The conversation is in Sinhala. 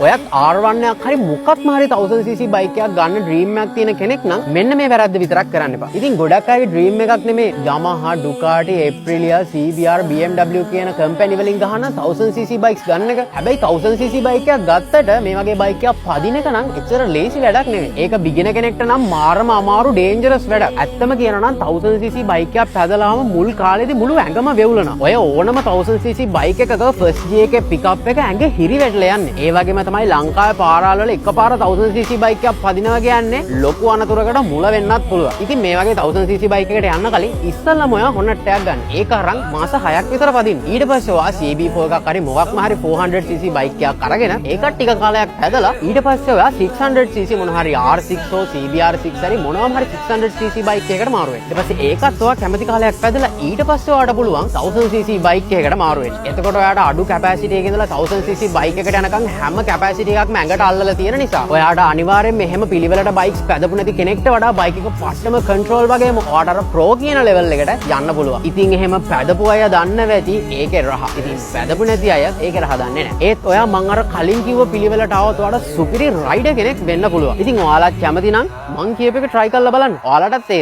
ඔයත් R1 එකක් හරි මොකක්ම හරි 1000 cc bike එකක් ගන්න ඩ්‍රීම් එකක් තියෙන කෙනෙක් නම් මෙන්න මේ වැරද්ද විතරක් කරන්න එපා. ඉතින් ගොඩක් අයගේ ඩ්‍රීම් එකක් නෙමේ Yamaha, Ducati, Aprilia, CBR, BMW කියන කම්පැනි වලින් ගහන 1000 cc bikes ගන්න එක. හැබැයි 1000 cc bike එකක් ගත්තට මේ වගේ බයික් එකක් පදින එක නම් එච්චර ලේසි වැඩක් නෙමෙයි. ඒක බිගිනර් කෙනෙක්ට නම් මාරම අමාරු ඩේන්ජරස් වැඩක්. ඇත්තම කියනවා නම් 1000 cc bike එකක් පැදලාම මුල් කාලේදී මුළු ඇඟම වෙවුලනවා. ඔය ඕනම 1000 cc bike එකක ෆස්ට් ගියර් එකේ පිකප් එක ඇඟ හිරි වැටලා යන්නේ. ඒ වගේම තමයි ලංකාවේ පාරවල් වල එකපාර 1000 cc bike එකක් පදිනවා කියන්නේ ලොකු අනතුරකට මුල වෙන්නත් පුළුවන්. ඉතින් මේ වගේ 1000 cc bike එකට යන්න කලින් ඉස්සෙල්ලාම ඔයා හොනට් එකක් ගන්න. ඒක අරන් මාස 6ක් විතර පදින්න. ඊට පස්සේ ඔයා CB4 එකක් හරි මොකක්ම හරි 400 cc bike එකක් අරගෙන ඒකත් ටික කාලයක් පැදලා ඊට පස්සේ ඔයා 600 cc මොන හරි R6 හෝ CBR6 හරි මොනවම හරි 600 cc bike එකකට මාරු වෙන්න. ඊට පස්සේ ඒකත් ඔයා කැමති කාලයක් පැදලා ඊට පස්සේ ඔයාට පුළුවන් 1000 cc bike එකකට මාරු වෙන්න. එතකොට ඔයාට අඩු කැපැසිටි එකේ ඉඳලා 1000 cc bike එකට යනකම් හැම කැපැසිටි එකක්ම ඇඟට අල්ලලා තියෙන නිසා ඔයාට අනිවාර්යෙන්ම එහෙම පිළිවෙලට බයික්ස් පැදපු නැති කෙනෙක්ට වඩා බයික් එක පට්ටම කන්ට්‍රෝල් වගේම ඔයාට අර ප්‍රෝ කියන ලෙවල් එකට යන්න පුළුවන්. ඉතින් එහෙම පැදපු අය දන්නව ඇති ඒකේ රහ. ඉතින් පැදපු නැති අය ඒකේ රහ දන්නේ නැහැ. ඒත් ඔයා මං අර කලින් කිව්ව පිළිවෙලට ආවොත් ඔයාට සුපිරි රයිඩර් කෙනෙක් වෙන්න පුළුවන්. ඉතින් ඔයාලත් කැමති නම් මං කියපු එක try කරලා බලන්න. ඔයාලටත් තේරෙයි.